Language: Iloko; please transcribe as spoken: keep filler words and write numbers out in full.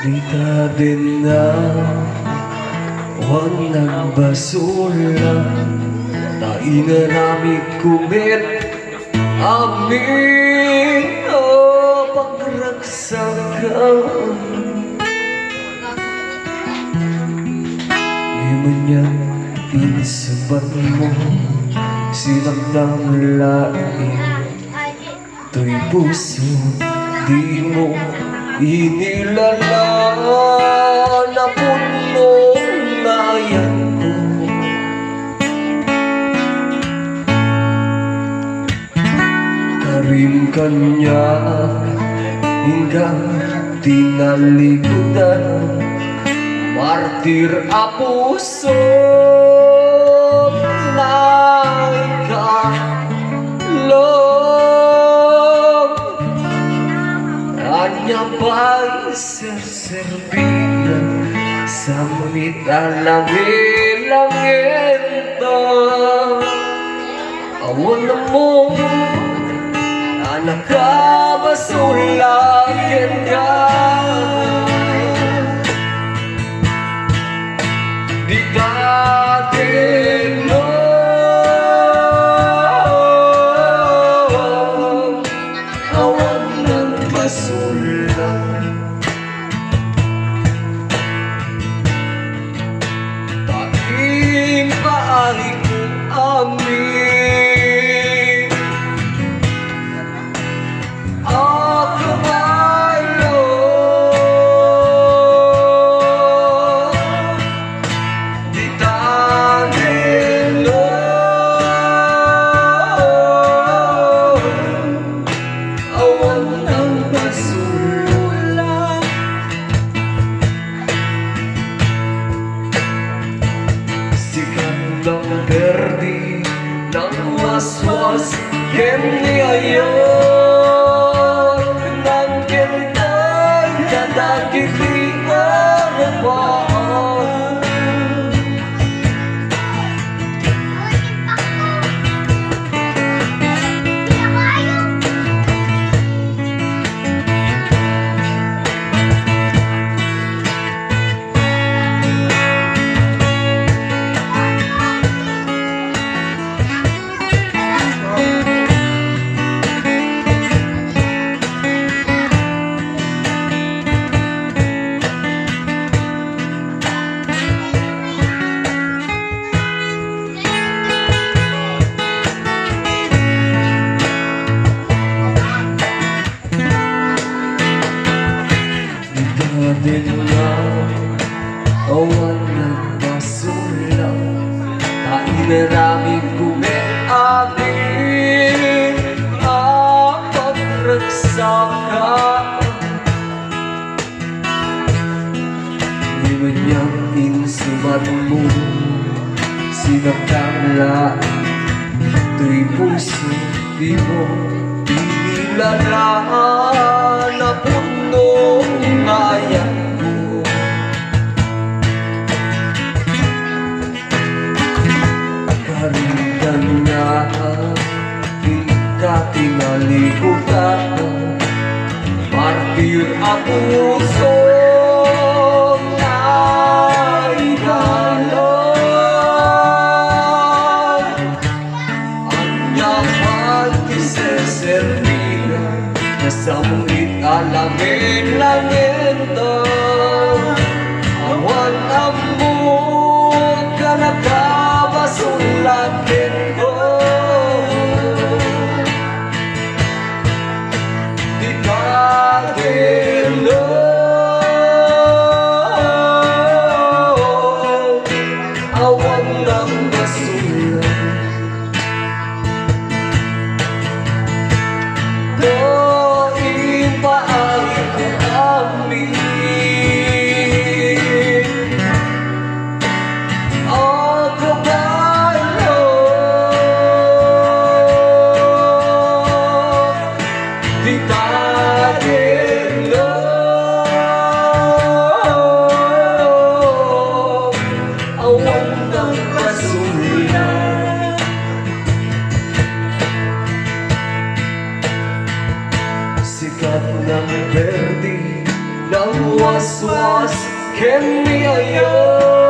Ita din na awan nagbasolan, ta inaramidko met amin a pagragsakan. Ngem ania insungbatmo, sinaktam laeng toy puso, dimo inilala, napunno nga ayanko. Karim kaniak, inka tinalikudan, martir a puso, naikalong. Ania pay serserbina, samnit a langilangitta. Awan ammo a nakabasolan kenka. Dita ket no awan nagbasolan. Ta impaayko amin a kabayo. Dita ket no awan nagbasolan. Sika ti perdi, nangwaswas ken ni ayo, nangkentay kadagiti arrupaan. Dita ket no awan nagbasolan, ta inaramidko met amin a pagragsakan. Ngem ania insungbatmo, sinaktam laeng toy puso, dimo inilala, napunno nga ayanko. Karim kaniak, inka tinalikudan, martir a puso, naikalong. Ania pay ti serserbina, nasamrit a langilangitta. Awan ammok a nakabasolan kenka. Dita ket no awan nagbasolan. No impaayko amin a kabayo, dita ket no awan nagbasolan. Sika ti perdi, nangwa Christmas ken ni Ayo.